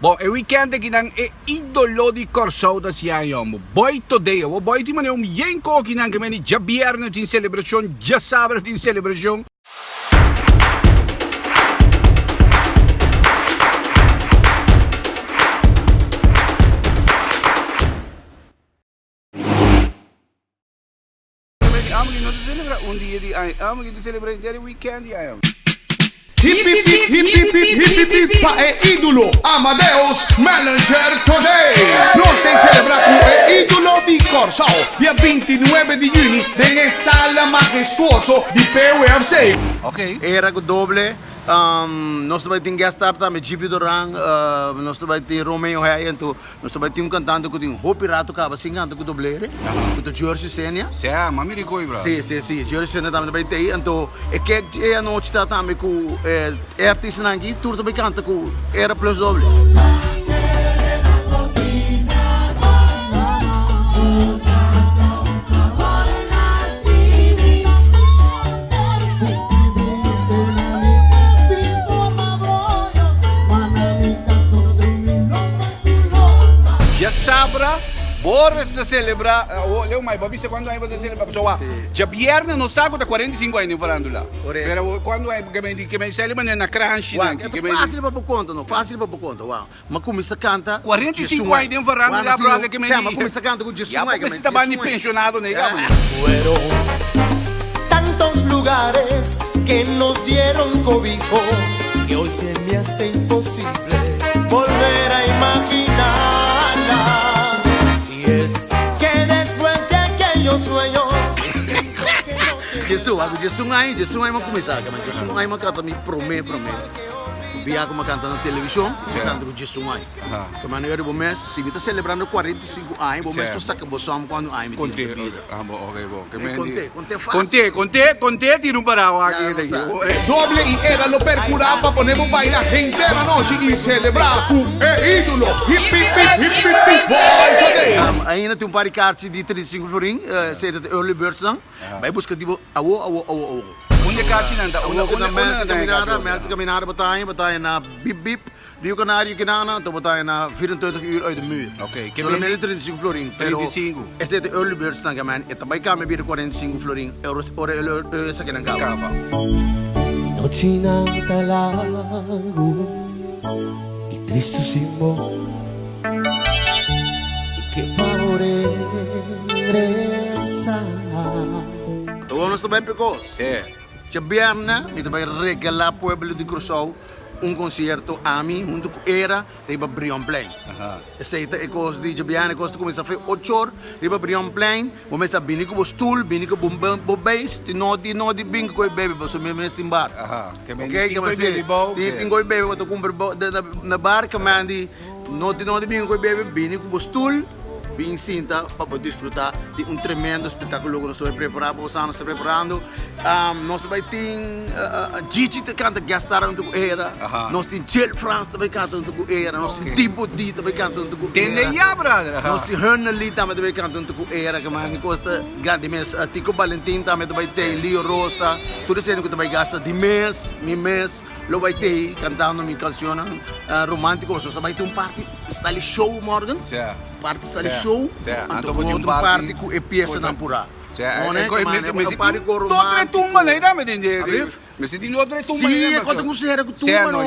Bon, e weekend akinan e idolo di Kòrsou ta hasi aña yòmbo. Boy Todeo. Bo Boy tin manera un yen kokinan ke meni djabièrnè tin selebrashon, djasabra tin selebrashon. Amo ki no ta celebra un dia di aña, amo ki ta celebra henter e weekend di aña. Hip hip hip hip hip hip hip hip hip pa e ídolo Amadeus Manager Today. Nos ta celebra cu e ídolo di Corsou dia 29 di juni den e sala mahestuoso di PUFC. Ok. Era cu doble, nos ta bay tin guest star tambe, Gipi Doran, nos ta bay tin Romeo Heyen, Nos ta bai tin un kantante ku tin hopi rato kaba sin kanta ku doblere, ku ta Jersey Senia. Sea, mami di koi bra. Si, si, si, Jersey Senia tambe ta bai tei. Anto e kek e anochi ta tambe ku e artistanan aki tur ta bai kanta ku Era Plus Doble. Djasabra Boris ta celebra, oh, leu mai, bo a bisa cuando aña bo ta celebra, pasobra Sí. djabierne no sa cu ta 45 aña den farandula. Correcto. Pero cuando aña, ke men di, ke men sali manera na kranshi Wak, nan, e ke ta men di. fácil pa bo conta, no, fácil pa bo conta, wak. M'a cuminsa canta 45 djesun aña den farandula, Wak, brother, ke men Sa, di. m'a cuminsa canta cu djesun Ya aña, bo ke men mester ta ban di djesun aña. pensionado ne, gabo. Fueron tantos lugares que nos dieron cobijo que hoy se me hace imposible volver a imaginarla. Y es que después de aquellos sueños siento que no te Djesun, wak, djesun aña, djesun aña m'a cuminsa, ke men djesun aña m'a canta mi prome, prome. Bia ku mi a kanta na televishon, mi a kanta ku diesun aña. Te manda bo mes, si mi ta selebrando 45 aña, bo mes por saka bo som kuantu aña mi tin na bida. Konté, konté fásil. Konté, konté, konté tira un parao aki. Doble y Era lo percura pa pone bo baila henter anochi y celebra cu e idulo Hip Hip Hip Hip Hip Hip Boy Today. Ainda tin un par di kaarchi di 35 florin, esei ta early birds nan. Bai buska di bo awo, awo, awo, awo. Unda kachinan ta? Unda, unda, unda nan ta haña kachi hopi? Mensen caminada bo ta haña, bo ta haña na Bip Bip, Rio Canario Kinana, anto bo ta haña na 24 uur uit de muur. Ok, ke Solamente 35 florin, pero 35. esei ta early birds nan ke e ta bai cambia bira 45 florin ora ora esakinan caba. Caba. Nochinan ta largu i tristu sin bo I ke pa bo regresa. Awor nos ta bai p'e kos. Djabièrnè mi ta bai regalá pueblo di Kòrsou un konsierto ami huntu ku Era riba Brionplein. Esei ta e kos di djabièrnè, e kos ta kuminsá fe ochor riba Brionplein. Bo mester a bini ku bo stul, bini ku bo beis, ti no di no di bin ku e bebe pasobra mi mes tin bar. Oke, tin ku e bebe bo ta kumpra na bar, kemandi no di no di bin ku e bebe, bini ku bo stul. Bin sinta pa bo disfruta di un tremendo spectaculo cu nos ta bay prepara pa boso. Nos ta preparando. Nos ta bay tin Gigi ta canta guest star hunto cu Era. Nos tin Jill Frans ta bay canta hunto cu Era. Nos tin Tipo D ta bay canta hunto cu Era. Tende ya brother. Nos tin Hernely tambe ta bay canta hunto cu Era. Ke man cos ta grandi mes. Tico Valentin tambe ta bay tey. Leo Rosa. Tur esey cu ta bay gasta di mes, mi mes lo bay tey cantando mi cancionnan romantico. Nos ta bay tin un party. Stali show morgen, parti stali show, anto un otro parti ku e piesanan purá. No ne, ku mane un parti ku romántico. Ablief? Si, e kota ku sera ku tumba no.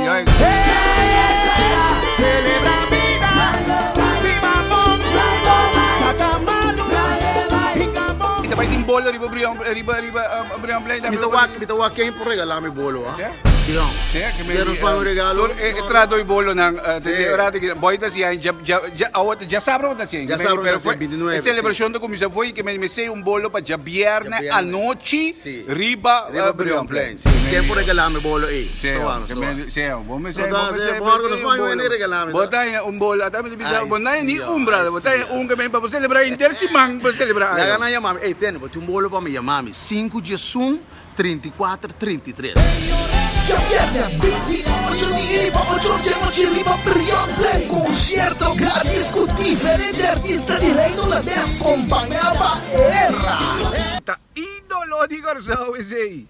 Mi ta wak, mi ta wak ken por regalá mi bolo, ah. Sí, no. Quiero nos pa un regalo. Tur e trato y bolo nan, te rato que boy ta sian, ja ja ja awo ja sabra bo ta sian. Ja sabra bo ta sian, 29. E celebracion ta cuminsa foi que me sei un bolo pa djabierne anochi riba Riba Brionplein. Sí, ken por regalá mi bolo ei? Sí, Soa, no soa. Sí, bo me sei, bo me sei. Morgen nos pa un regalá mi. Bo ta un bolo, ata mi ta bisa, bo no hay ni un brother, bo ta un que me pa bo celebra henter siman pa celebra. Laga nan yama mi, ey tene, bo tin un bolo pa mi, yama mi, sinku diesun. 34, 33. Djabièrnè 28 di yüni pa ocho or dje nochi riba Brion Play, konsierto gratis ku diferente artista di Reino Holandes kompañá pa Era. Ta idolo di Kòrsou esei.